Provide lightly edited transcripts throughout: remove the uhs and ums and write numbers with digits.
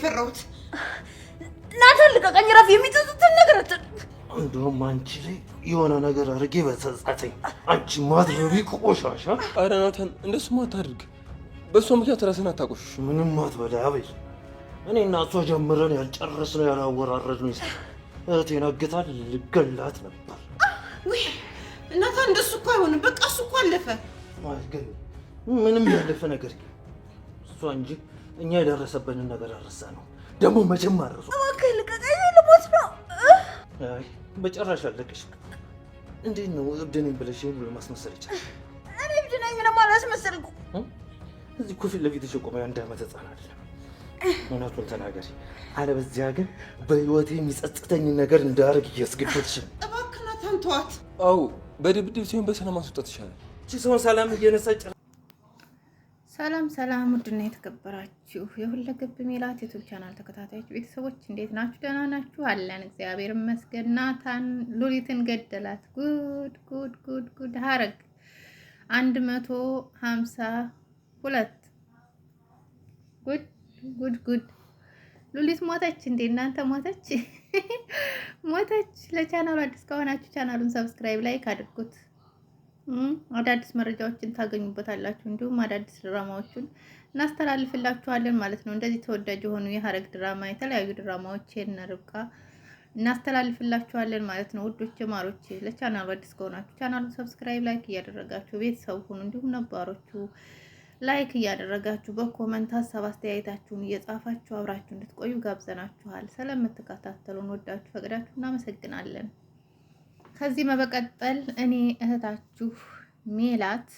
ፈራሁት። ናታን ልቀቀኝ፣ እረፍ። የሚጸጽትን ነገር እንደውም አንቺ ላይ የሆነ ነገር አድርጌ በጸጸተኝ። አንቺ ማትረቢ ቆሻሻ! ኧረ ናታን እንደሱማ አታድርግ። በእሷ ምክንያት ራስህን አታቆሽሽ። ምንም አትበላ አቤል። እኔ እና እሷ ጀምረን ያልጨረስነው ያላወራረድነው እህቴን አግታ ልገላት ነበር። ውይ ናታን እንደሱ እኮ አይሆንም። በቃ እሱ እኮ አለፈ። ግን ምንም ያለፈ ነገር እሷ እንጂ እኛ የደረሰብንን ነገር አረሳ ነው ደግሞ መቼም አረሱ። እባክህ ልቀቀኝ፣ ልሞት ነው። አይ በጭራሽ አለቅሽ። እንዴት ነው እብድ ነኝ ብለሽ ይሄን ሁሉ ማስመሰል ይቻላል? እኔ እብድ ነኝ፣ ምንም አላስመሰልኩም። እዚህ እኮ ፊት ለፊትሽ የቆመ የአንድ ዓመት ህፃን አይደለም። እውነቱን ተናገሪ፣ አለበዚያ ግን በህይወቴ የሚጸጽተኝን ነገር እንዳደርግ እያስገደድሽ ነው። እባክህ ናታን ተዋት። አዎ በድብድብ ሲሆን በሰላም ማስወጣት ይሻላል። እቺ ሰውን ሰላም እየነሳች ሰላም ሰላም፣ ውድና የተከበራችሁ የሁለገብ ሜላት YouTube channel ተከታታዮች ቤተሰቦች እንዴት ናችሁ? ደህና ናችሁ? አለን እግዚአብሔር ይመስገን። ናታን ሉሊትን ገደላት። ጉድ ጉድ ጉድ ጉድ! ሐረግ 152 ጉድ ጉድ ጉድ! ሉሊት ሞተች እንዴ እናንተ? ሞተች ሞተች። ለቻናሉ አዲስ ከሆናችሁ ቻናሉን subscribe፣ like አድርጉት። አዳዲስ መረጃዎችን ታገኙበታላችሁ። እንዲሁም አዳዲስ ድራማዎችን እናስተላልፍላችኋለን ማለት ነው። እንደዚህ ተወዳጅ የሆኑ የሀረግ ድራማ፣ የተለያዩ ድራማዎች የእነ ርብቃ እናስተላልፍላችኋለን ማለት ነው። ውዶቼ ማሮቼ፣ ለቻናሉ አዲስ ከሆናችሁ ቻናሉን subscribe፣ like እያደረጋችሁ ቤተሰብ ሁኑ። እንዲሁም ነባሮቹ like እያደረጋችሁ በ comment ሀሳብ አስተያየታችሁን እየጻፋችሁ አብራችሁ እንድትቆዩ ጋብዘናችኋል። ስለምትከታተሉን ወዳችሁ ፈቅዳችሁ እናመሰግናለን። ከዚህ በመቀጠል እኔ እህታችሁ ሜላት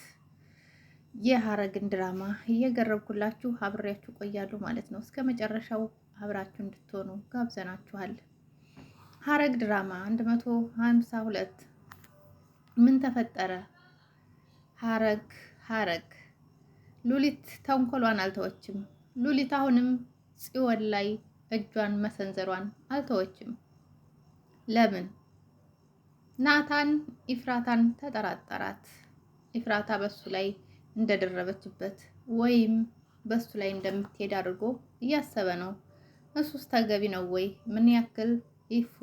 የሀረግን ድራማ እየገረብኩላችሁ አብሬያችሁ ቆያለሁ ማለት ነው። እስከ መጨረሻው አብራችሁ እንድትሆኑ ጋብዘናችኋል። ሀረግ ድራማ 152 ምን ተፈጠረ? ሀረግ ሀረግ ሉሊት ተንኮሏን አልተወችም። ሉሊት አሁንም ጽዮን ላይ እጇን መሰንዘሯን አልተወችም። ለምን? ናታን ኢፍራታን ተጠራጠራት። ኢፍራታ በሱ ላይ እንደደረበችበት ወይም በሱ ላይ እንደምትሄድ አድርጎ እያሰበ ነው። እሱስ ተገቢ ነው ወይ? ምን ያክል ኢፉ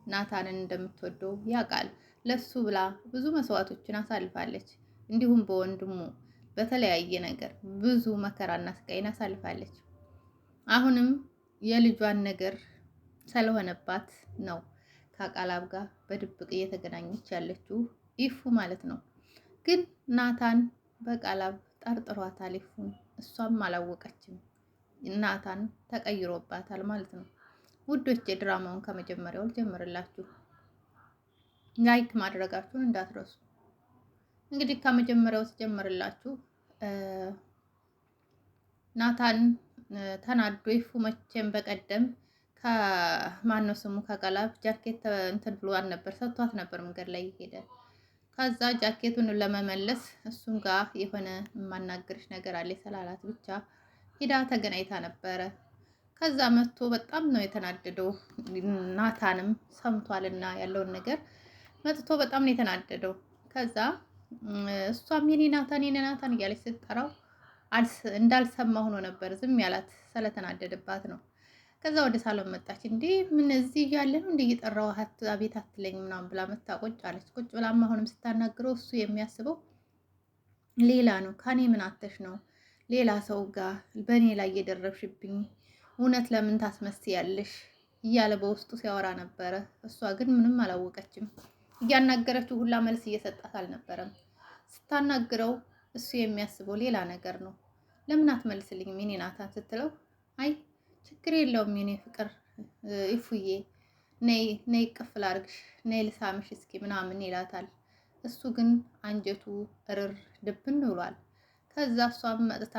ናታንን እንደምትወደው ያውቃል። ለሱ ብላ ብዙ መስዋዕቶችን አሳልፋለች። እንዲሁም በወንድሙ በተለያየ ነገር ብዙ መከራና ስቃይን አሳልፋለች። አሁንም የልጇን ነገር ስለሆነባት ነው ከቃላብ ጋር በድብቅ እየተገናኘች ያለችው ኢፉ ማለት ነው። ግን ናታን በቃላብ ጠርጥሯታል ኢፉን፣ እሷም አላወቀችም። ናታን ተቀይሮባታል ማለት ነው። ውዶቼ ድራማውን ከመጀመሪያው ልጀምርላችሁ፣ like ማድረጋችሁን እንዳትረሱ። እንግዲህ ከመጀመሪያው ስጀምርላችሁ ናታን ተናዶ ኢፉ መቼም በቀደም ከማነው ስሙ ከቀላብ ጃኬት እንትን ብሏት ነበር፣ ሰጥቷት ነበር መንገድ ላይ ሄደ። ከዛ ጃኬቱን ለመመለስ እሱም ጋር የሆነ የማናገርሽ ነገር አለ ስላላት ብቻ ሂዳ ተገናኝታ ነበረ። ከዛ መጥቶ በጣም ነው የተናደደው። ናታንም ሰምቷልና ያለውን ነገር መጥቶ በጣም ነው የተናደደው። ከዛ እሷም የኔ ናታን የኔ ናታን እያለች ስትጠራው እንዳልሰማ ሆኖ ነበር ዝም ያላት፣ ስለተናደደባት ነው። ከዛ ወደ ሳሎን መጣች። እንዴ ምን እዚህ እያለ ነው እንዴ እየጠራው አቤት አትለኝ ምናምን ብላ መታ ቁጭ አለች። ቁጭ ብላም አሁንም ስታናግረው እሱ የሚያስበው ሌላ ነው። ከኔ ምን አተሽ ነው ሌላ ሰው ጋር በእኔ ላይ እየደረብሽብኝ እውነት ለምን ታስመስያለሽ? እያለ በውስጡ ሲያወራ ነበረ። እሷ ግን ምንም አላወቀችም። እያናገረችው ሁላ መልስ እየሰጣት አልነበረም። ስታናግረው እሱ የሚያስበው ሌላ ነገር ነው። ለምን አትመልስልኝም የኔ ናታን ስትለው አይ ችግር የለውም የኔ ፍቅር ይፉዬ ነይ ነይ ቅፍል አድርግሽ ነይ ልሳምሽ እስኪ ምናምን ይላታል። እሱ ግን አንጀቱ እርር ድብን ብሏል። ከዛ እሷም መጥታ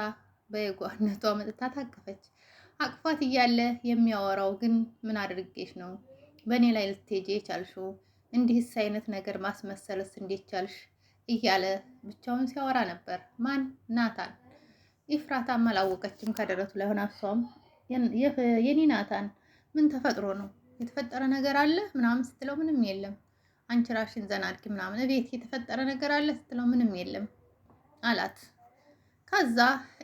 በየጓነቷ መጥታ ታቀፈች። አቅፏት እያለ የሚያወራው ግን ምን አድርጌሽ ነው በእኔ ላይ ልትሄጂ የቻልሽው? እንዲህስ አይነት ነገር ማስመሰልስ እንዴት ቻልሽ? እያለ ብቻውን ሲያወራ ነበር። ማን ናታን። ኢፍራታም አላወቀችም ከደረቱ ላይ ሆና እሷም የኔ ናታን ምን ተፈጥሮ ነው የተፈጠረ ነገር አለ ምናምን ስትለው ምንም የለም፣ አንቺ ራሽን ዘና አድርጊ ምናምን፣ እቤት የተፈጠረ ነገር አለ ስትለው ምንም የለም አላት። ከዛ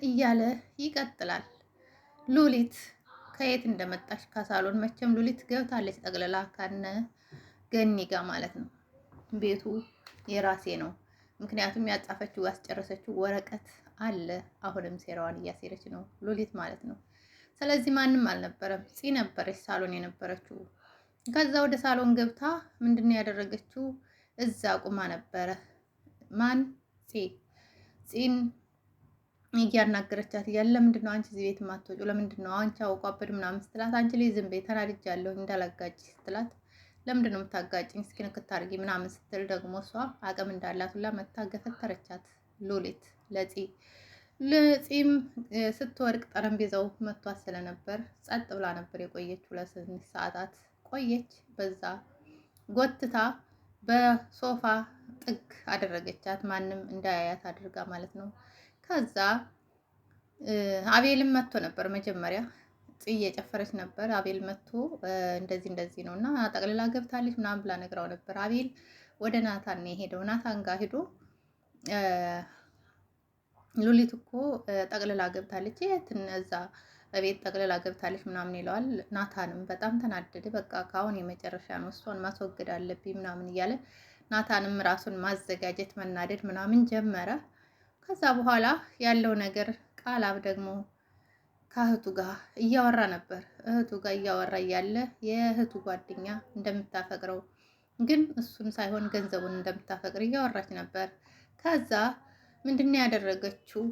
እያለ ይቀጥላል። ሉሊት ከየት እንደመጣች ከሳሎን መቼም ሉሊት ገብታለች ጠቅልላ ከነ ገኒ ጋር ማለት ነው። ቤቱ የራሴ ነው። ምክንያቱም ያጻፈችው ያስጨረሰችው ወረቀት አለ። አሁንም ሴራዋን እያሴረች ነው ሉሊት ማለት ነው። ስለዚህ ማንም አልነበረም፣ ፂ ነበረች ሳሎን የነበረችው። ከዛ ወደ ሳሎን ገብታ ምንድነው ያደረገችው? እዛ ቁማ ነበረ። ማን ፂ ፂን እያናገረቻት እያለ ለምንድን ነው አንቺ እዚህ ቤት የማትወጪው? ለምንድን ነው አንቺ አውቋበድ ምናምን ስትላት፣ አንቺ ላይ ዝም በይ ተናድጃለሁ እንዳላጋጭ ስትላት፣ ለምንድን ነው የምታጋጭኝ? እስኪ ንክት አድርጊ ምናምን ስትል ደግሞ እሷ አቅም እንዳላት ሁላ መታ ገፈተረቻት ሉሊት ለፂ። ለፂም ስትወድቅ ጠረጴዛው መቷት ስለነበር ጸጥ ብላ ነበር የቆየችው። ለስንት ሰዓታት ቆየች። በዛ ጎትታ በሶፋ ጥግ አደረገቻት፣ ማንም እንዳያያት አድርጋ ማለት ነው። ከዛ አቤልም መጥቶ ነበር። መጀመሪያ ጽዬ እየጨፈረች ነበር። አቤል መጥቶ እንደዚህ እንደዚህ ነው እና ጠቅልላ ገብታለች ምናምን ብላ ነግራው ነበር። አቤል ወደ ናታን ነው የሄደው። ናታን ጋር ሄዶ ሉሊት እኮ ጠቅልላ ገብታለች፣ የት እዛ ቤት ጠቅልላ ገብታለች ምናምን ይለዋል። ናታንም በጣም ተናደደ። በቃ ከአሁን የመጨረሻ ነው እሷን ማስወገድ አለብኝ ምናምን እያለ ናታንም ራሱን ማዘጋጀት መናደድ ምናምን ጀመረ። ከዛ በኋላ ያለው ነገር ቃላብ ደግሞ ከእህቱ ጋር እያወራ ነበር። እህቱ ጋር እያወራ እያለ የእህቱ ጓደኛ እንደምታፈቅረው ግን እሱን ሳይሆን ገንዘቡን እንደምታፈቅር እያወራች ነበር። ከዛ ምንድነው ያደረገችው?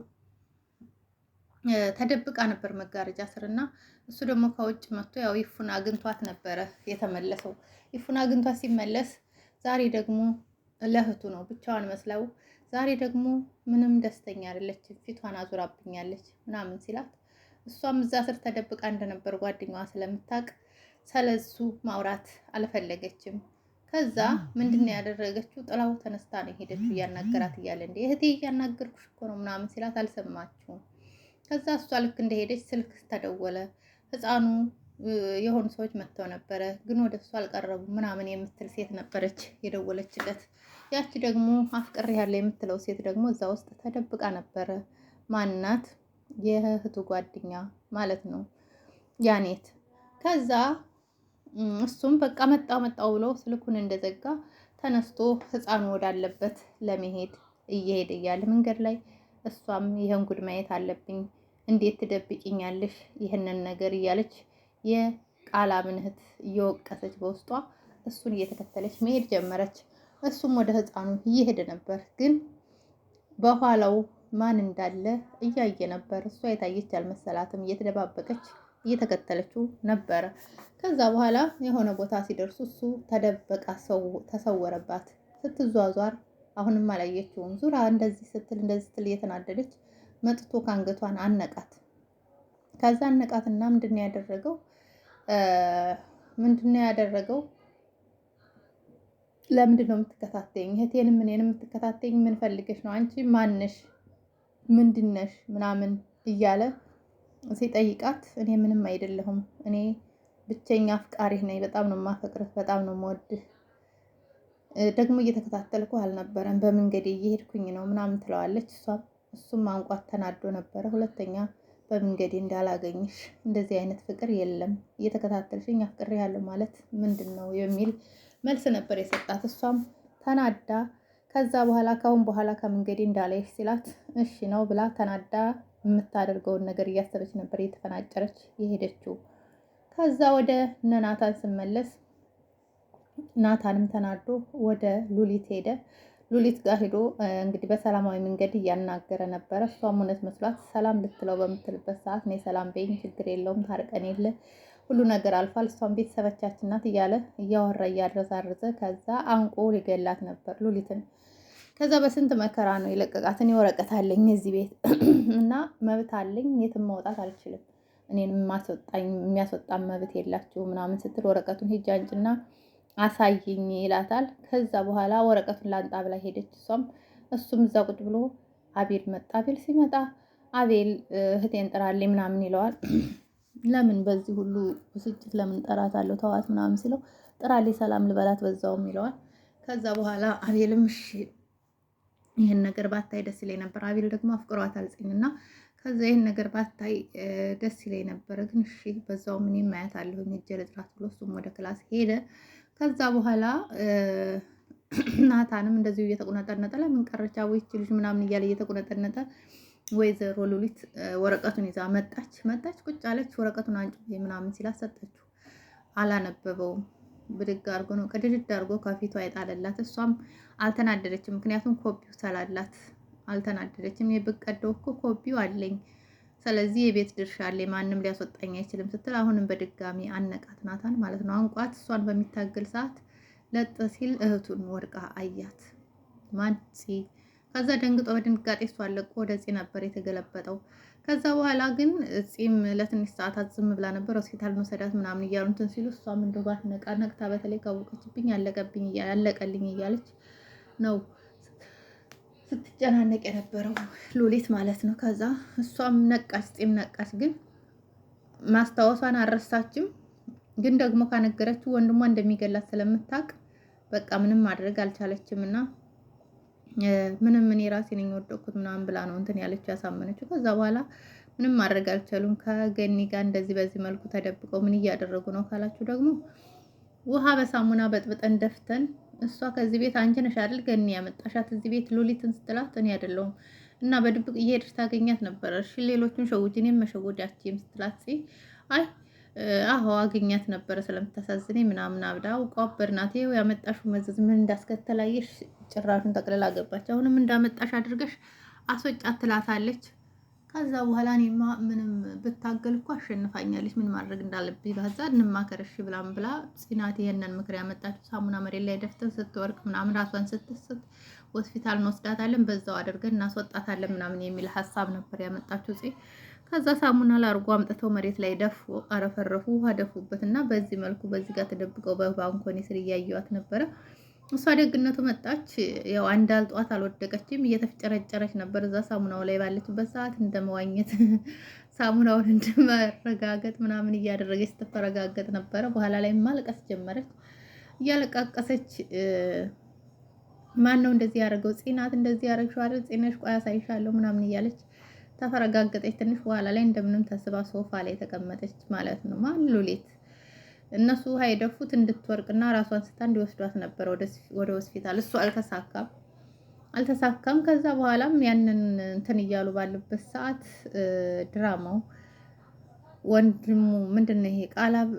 ተደብቃ ነበር መጋረጃ ስርና እሱ ደግሞ ከውጭ መጥቶ ያው ይፉን አግኝቷት ነበረ የተመለሰው። ይፉን አግኝቷት ሲመለስ ዛሬ ደግሞ ለእህቱ ነው ብቻዋን መስለው ዛሬ ደግሞ ምንም ደስተኛ አይደለችም፣ ፊቷን አዙራብኛለች ምናምን ሲላት እሷም እዛ ስር ተደብቃ እንደነበር ጓደኛዋ ስለምታውቅ ስለሱ ማውራት አልፈለገችም። ከዛ ምንድን ነው ያደረገችው? ጥላው ተነስታ ነው የሄደችው። እያናገራት እያለ እንዴ እህቴ እያናገርኩሽ እኮ ነው ምናምን ሲላት አልሰማችሁም። ከዛ እሷ ልክ እንደሄደች ስልክ ተደወለ። ህፃኑ የሆኑ ሰዎች መጥተው ነበረ፣ ግን ወደ እሱ አልቀረቡም ምናምን የምትል ሴት ነበረች የደወለችለት። ያቺ ደግሞ አፍቅሬ ያለ የምትለው ሴት ደግሞ እዛ ውስጥ ተደብቃ ነበረ። ማናት? የእህቱ ጓደኛ ማለት ነው ያኔት። ከዛ እሱም በቃ መጣው መጣው ብሎ ስልኩን እንደዘጋ ተነስቶ ህፃኑ ወዳለበት ለመሄድ እየሄደ እያለ መንገድ ላይ እሷም ይህን ጉድ ማየት አለብኝ፣ እንዴት ትደብቂኛለሽ ይህንን ነገር እያለች የቃላብን እህት እየወቀሰች በውስጧ እሱን እየተከተለች መሄድ ጀመረች። እሱም ወደ ህፃኑ እየሄደ ነበር፣ ግን በኋላው ማን እንዳለ እያየ ነበር። እሷ የታየች አልመሰላትም፣ እየተደባበቀች እየተከተለችው ነበረ። ከዛ በኋላ የሆነ ቦታ ሲደርሱ እሱ ተደበቃ፣ ሰው ተሰወረባት። ስትዟዟር አሁንም አላየችውም። ዙራ እንደዚህ ስትል እንደዚህ ስትል እየተናደደች መጥቶ ከአንገቷን አነቃት። ከዛ አነቃትና ምንድን ያደረገው ምንድን ነው ያደረገው? ለምንድን ነው የምትከታተኝ? እህቴንም እኔንም የምትከታተኝ ምን ፈልገሽ ነው? አንቺ ማነሽ? ምንድነሽ? ምናምን እያለ ሲጠይቃት እኔ ምንም አይደለሁም፣ እኔ ብቸኛ አፍቃሪህ ነኝ፣ በጣም ነው የማፈቅርህ፣ በጣም ነው የምወድህ፣ ደግሞ እየተከታተልኩ አልነበረም፣ በመንገዴ እየሄድኩኝ ነው ምናምን ትለዋለች። እሷም እሱም አንቋት ተናዶ ነበረ። ሁለተኛ በመንገዴ እንዳላገኝሽ እንደዚህ አይነት ፍቅር የለም፣ እየተከታተልሽኝ አፍቅሬሃለሁ ማለት ምንድን ነው የሚል መልስ ነበር የሰጣት። እሷም ተናዳ ከዛ በኋላ ካሁን በኋላ ከመንገዴ እንዳላይሽ ሲላት እሺ ነው ብላ ተናዳ የምታደርገውን ነገር እያሰበች ነበር እየተፈናጨረች የሄደችው። ከዛ ወደ እነ ናታን ስመለስ ናታንም ተናዶ ወደ ሉሊት ሄደ። ሉሊት ጋር ሄዶ እንግዲህ በሰላማዊ መንገድ እያናገረ ነበረ። እሷም እውነት መስሏት ሰላም ልትለው በምትልበት ሰዓት እኔ ሰላም በይኝ ችግር የለውም ታርቀን የለ ሁሉ ነገር አልፏል፣ እሷም ቤተሰቦቻችን ናት እያለ እያወራ እያረዛረዘ ከዛ አንቆ ሊገላት ነበር ሉሊትን። ከዛ በስንት መከራ ነው የለቀቃት። እኔ ወረቀት አለኝ እዚህ ቤት እና መብት አለኝ፣ የትም መውጣት አልችልም፣ እኔን የሚያስወጣ መብት የላችሁ ምናምን ስትል ወረቀቱን ሂጅ አንጭና አሳይኝ ይላታል። ከዛ በኋላ ወረቀቱን ላንጣ ብላ ሄደች። እሷም እሱም እዛ ቁጭ ብሎ አቤል መጣ። አቤል ሲመጣ አቤል እህቴን ጥራልኝ ምናምን ይለዋል። ለምን በዚህ ሁሉ ብስጭት ለምን ጠራታለሁ ተዋት ምናምን ሲለው ጥራልኝ ሰላም ልበላት በዛውም ይለዋል። ከዛ በኋላ አቤልም እሺ ይህን ነገር ባታይ ደስ ይለኝ ነበር። አቤል ደግሞ አፍቅሯታል ጽን እና ከዛ ይህን ነገር ባታይ ደስ ይለኝ ነበረ፣ ግን እሺ በዛው እኔም ማየት አለሁኝ እጄ ልጥራት ብሎ እሱም ወደ class ሄደ። ከዛ በኋላ ናታንም እንደዚሁ እየተቁነጠነጠ ለምን ቀረች አቦ ይህች ልጅ ምናምን እያለ እየተቁነጠነጠ ወይዘሮ ሉሊት ወረቀቱን ይዛ መጣች። መጣች ቁጭ አለች። ወረቀቱን አንጭ ምናምን ሲላት ሰጠችው። አላነበበውም። ብድግ አድርጎ ነው ቅድድድ አድርጎ ከፊቷ የጣለላት። እሷም አልተናደደችም፣ ምክንያቱም ኮፒው ስላላት አልተናደደችም። የብቀደው እኮ ኮፒው አለኝ፣ ስለዚህ የቤት ድርሻ አለኝ፣ ማንም ሊያስወጣኝ አይችልም ስትል አሁንም በድጋሚ አነቃት ናታን ማለት ነው። አንቋት እሷን በሚታገል ሰዓት ለጥ ሲል እህቱን ወድቃ አያት። ማን ፂ ከዛ ደንግጦ በድንጋጤ እሷን ለቆ ወደ ፂ ነበር የተገለበጠው። ከዛ በኋላ ግን ፂም ለትንሽ ሰዓታት ዝም ብላ ነበር። ሆስፒታል መውሰዳት ምናምን እያሉ እንትን ሲሉ እሷም እንደው ባትነቃ ነቅታ በተለይ ካወቀችብኝ አለቀብኝ አለቀልኝ እያለች ነው ስትጨናነቅ የነበረው ሉሊት ማለት ነው። ከዛ እሷም ነቃች፣ ፂም ነቃች። ግን ማስታወሷን አልረሳችም። ግን ደግሞ ካነገረችው ወንድሟ እንደሚገላት ስለምታውቅ በቃ ምንም ማድረግ አልቻለችም እና ምንም እኔ ራሴ ነኝ የወደቅኩት ምናምን ብላ ነው እንትን ያለችው ያሳመነችው። ከዛ በኋላ ምንም ማድረግ አልቻሉም። ከገኒ ጋር እንደዚህ በዚህ መልኩ ተደብቀው ምን እያደረጉ ነው ካላችሁ ደግሞ ውሃ በሳሙና በጥብጠን ደፍተን እሷ ከዚህ ቤት አንቺ ነሽ አይደል ገኒ ያመጣሻት እዚህ ቤት ሉሊትን ስትላት እኔ አይደለሁም እና በድብቅ እየሄድሽ ታገኛት ነበረ። እሺ ሌሎቹን ሸውጅ እኔም መሸወድ አትችይም ስትላት አይ አዎ አገኛት ነበረ ስለምታሳዝነኝ ምናምን አብዳ አውቋበር ናት። ይኸው ያመጣሽው መዘዝ ምን እንዳስከተላየሽ ጭራሹን ጠቅልላ ገባች። አሁንም እንዳመጣሽ አድርገሽ አስወጫት ትላታለች። ከዛ በኋላ እኔማ ምንም ብታገል እኮ አሸንፋኛለች፣ ምን ማድረግ እንዳለብኝ ባዛ እንማከር እሺ ብላም ብላ ጽናት ይሄንን ምክር ያመጣችው ሳሙና መሬት ላይ ደፍተን ስትወርቅ ምናምን ራሷን ስትስት ሆስፒታል እንወስዳታለን፣ በዛው አድርገን እናስወጣታለን ምናምን የሚል ሀሳብ ነበር ያመጣችው ጽ ከዛ ሳሙና ላርጎ አምጥተው መሬት ላይ ደፉ፣ አረፈረፉ፣ ውሃ ደፉበት እና በዚህ መልኩ በዚህ ጋር ተደብቀው በባንኮኒ ስር እያየዋት ነበረ። እሷ ደግነቱ መጣች። ያው አንዳልጧት አልወደቀችም፣ እየተፍጨረጨረች ነበር እዛ ሳሙናው ላይ ባለችበት ሰዓት እንደመዋኘት ሳሙናውን እንደመረጋገጥ ምናምን እያደረገች ስትፈረጋገጥ ነበረ። በኋላ ላይ ማልቀስ ጀመረች። እያለቃቀሰች ማን ነው እንደዚህ ያደረገው? ጽናት እንደዚህ ያደረግሽው አይደል? ጽነሽ ቆይ አሳይሻለሁ ምናምን እያለች ተፈረጋገጠች። ትንሽ በኋላ ላይ እንደምንም ተስባ ሶፋ ላይ ተቀመጠች ማለት ነው። ማን ሉሊት እነሱ ውሃ የደፉት እንድትወርቅና ራሷን ስታ እንዲወስዷት ነበር ወደ ሆስፒታል። እሱ አልተሳካም አልተሳካም። ከዛ በኋላም ያንን እንትን እያሉ ባለበት ሰዓት ድራማው ወንድሙ ምንድን ነው ይሄ ቃላብ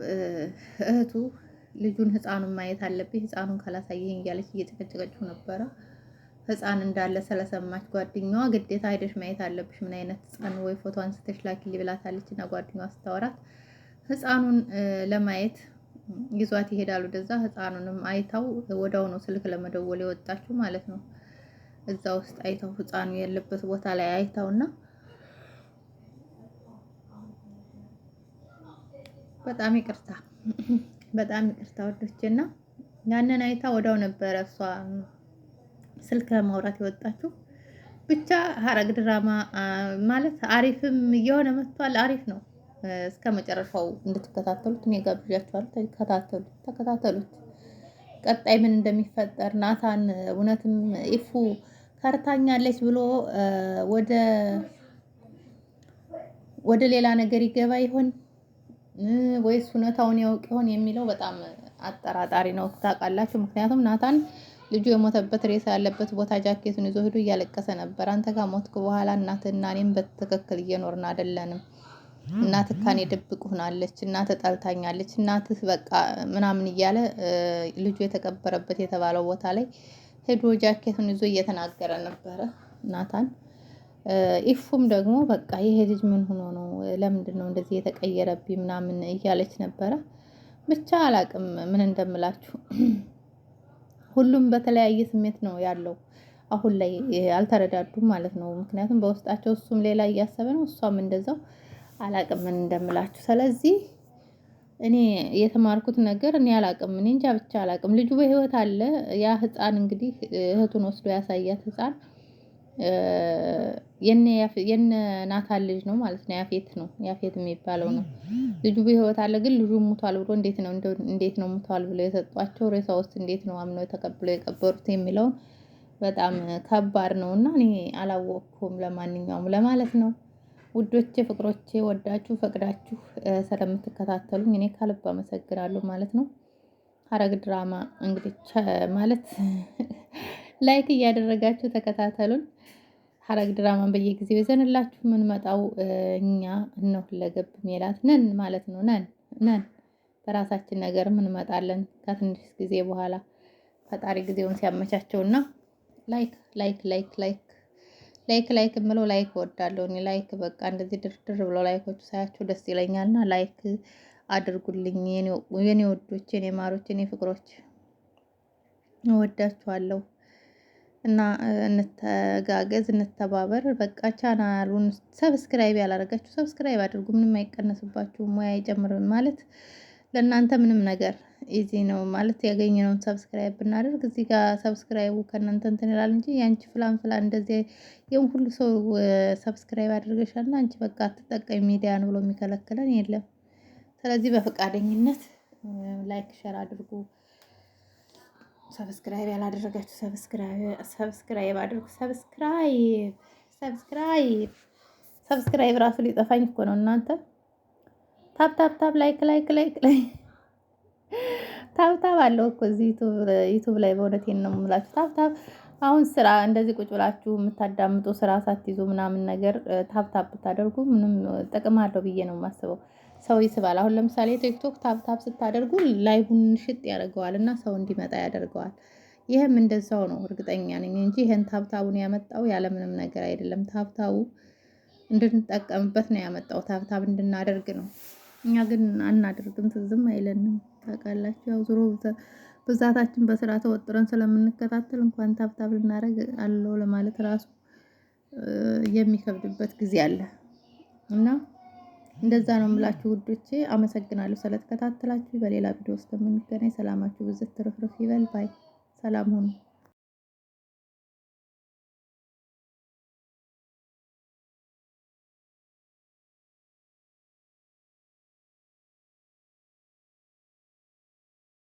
እህቱ ልጁን ህፃኑን ማየት አለብኝ ህፃኑን ካላሳየኝ እያለች እየጨቀጨቀችው ነበረ። ህፃን እንዳለ ስለሰማች ጓደኛዋ ግዴታ ሄደሽ ማየት አለብሽ፣ ምን አይነት ህፃን ወይ ፎቶ አንስተሽ ላኪልኝ ብላታለች። እና ጓደኛዋ ስታወራት ህፃኑን ለማየት ይዟት ይሄዳሉ ወደዛ። ህፃኑንም አይታው ወዲያው ነው ስልክ ለመደወል የወጣችው ማለት ነው። እዛ ውስጥ አይታው ህፃኑ ያለበት ቦታ ላይ አይታውና በጣም ይቅርታ በጣም ይቅርታ ወዶቼና ያንን አይታ ወዲያው ነበረ እሷ ስልክ ለማውራት የወጣችው። ብቻ ሐረግ ድራማ ማለት አሪፍም እየሆነ መጥቷል። አሪፍ ነው። እስከ መጨረሻው እንድትከታተሉት እኔ ጋብዣችኋለሁ። ተከታተሉት ተከታተሉት። ቀጣይ ምን እንደሚፈጠር ናታን እውነትም ኢፉ ከርታኛለች ብሎ ወደ ሌላ ነገር ይገባ ይሆን ወይስ እውነታውን ያውቅ ይሆን የሚለው በጣም አጠራጣሪ ነው። ታውቃላችሁ። ምክንያቱም ናታን ልጁ የሞተበት ሬሳ ያለበት ቦታ ጃኬቱን ይዞ ሄዶ እያለቀሰ ነበር። አንተ ከሞትክ በኋላ እናትና እኔም በትክክል እየኖርን አይደለንም። እናትህ ከኔ ድብቅ ሆናለች፣ እናትህ ጠልታኛለች፣ እናትህ በቃ ምናምን እያለ ልጁ የተቀበረበት የተባለው ቦታ ላይ ሄዶ ጃኬቱን ይዞ እየተናገረ ነበረ ናታን። ኢፉም ደግሞ በቃ ይሄ ልጅ ምን ሆኖ ነው ለምንድን ነው እንደዚህ የተቀየረብኝ ምናምን እያለች ነበረ። ብቻ አላቅም ምን እንደምላችሁ። ሁሉም በተለያየ ስሜት ነው ያለው አሁን ላይ አልተረዳዱም ማለት ነው። ምክንያቱም በውስጣቸው እሱም ሌላ እያሰበ ነው፣ እሷም እንደዛው። አላቅም ምን እንደምላችሁ። ስለዚህ እኔ የተማርኩት ነገር እኔ አላቅም፣ እኔ እንጃ ብቻ አላቅም። ልጁ በህይወት አለ። ያ ህፃን እንግዲህ እህቱን ወስዶ ያሳያት ህፃን የነ ናታን ልጅ ነው ማለት ነው። ያፌት ነው ያፌት የሚባለው ነው። ልጁ በህይወት አለ፣ ግን ልጁ ሙቷል ብሎ እንዴት ነው ሙቷል ብሎ የሰጧቸው ሬሳ ውስጥ እንዴት ነው አምነው ተቀብለው የቀበሩት የሚለውን በጣም ከባድ ነው እና እኔ አላወቅኩም። ለማንኛውም ለማለት ነው። ውዶቼ ፍቅሮቼ፣ ወዳችሁ ፈቅዳችሁ ስለምትከታተሉኝ እኔ ከልብ አመሰግናለሁ ማለት ነው። ሐረግ ድራማ እንግዲህ ማለት like እያደረጋችሁ ተከታተሉን። ሐረግ ድራማን በየጊዜው ይዘንላችሁ የምንመጣው እኛ እነ ሁለገብ ሜላት ነን ማለት ነው። ነን ነን በራሳችን ነገር እንመጣለን ከትንሽ ጊዜ በኋላ ፈጣሪ ጊዜውን ሲያመቻቸውና like like like like like like የምለው like እወዳለሁ እኔ like በቃ እንደዚህ ድርድር ብሎ like ኦቹ ሳያቸው ደስ ይለኛልና like አድርጉልኝ የኔ ወዶች፣ የኔ ማሮች፣ የኔ ፍቅሮች እወዳችኋለሁ። እና እንተጋገዝ፣ እንተባበር። በቃ ቻናሉን subscribe ያላደረጋችሁ subscribe አድርጉ። ምንም አይቀነስባችሁ፣ ሙያ አይጨምርም ማለት ለእናንተ ምንም ነገር easy ነው ማለት ያገኘነውን subscribe ብናደርግ እዚህ ጋር subscribe ኡ ከእናንተ እንትን ይላል እንጂ የአንቺ ፍላን ፍላን እንደዚህ ይህን ሁሉ ሰው subscribe አድርገሻልና አንቺ በቃ አትጠቀሚ ሚዲያ ነው ብሎ የሚከለክለን የለም። ስለዚህ በፈቃደኝነት like share አድርጉ። subscribe ያላደረጋችሁ subscribe አድርጉ። subscribe subscribe subscribe ራሱ ሊጠፋኝ እኮ ነው እናንተ። tap tap tap like like like like tap tap አለው እኮ እዚህ YouTube ላይ በእውነቴን ነው የምላችሁ። tap tap አሁን ስራ እንደዚህ ቁጭ ብላችሁ የምታዳምጡ ስራ ሳትይዙ ምናምን ነገር tap tap ብታደርጉ ምንም ጥቅም አለው ብዬ ነው የማስበው። ሰው ይስባል። አሁን ለምሳሌ TikTok tap tap ስታደርጉ live ኡን ሽጥ ያደርገዋል እና ሰው እንዲመጣ ያደርገዋል። ይህም እንደዛው ነው እርግጠኛ ነኝ እንጂ ይህን tap tap ኡን ያመጣው ያለምንም ነገር አይደለም። tap tap ኡ እንድንጠቀምበት ነው ያመጣው። tap tap እንድናደርግ ነው። እኛ ግን አናደርግም፣ ትዝም አይለንም። ታውቃላችሁ፣ ያው ዞሮ ብዛታችን በስራ ተወጥረን ስለምንከታተል እንኳን tap tap ልናደርግ አለው ለማለት ራሱ የሚከብድበት ጊዜ አለ እና እንደዛ ነው የምላችሁ ውዶቼ። አመሰግናለሁ ስለተከታተላችሁ። በሌላ ቪዲዮ እስከምንገናኝ ሰላማችሁ ብዝት ትርፍርፍ ይበል። bye ሰላም ሁኑ።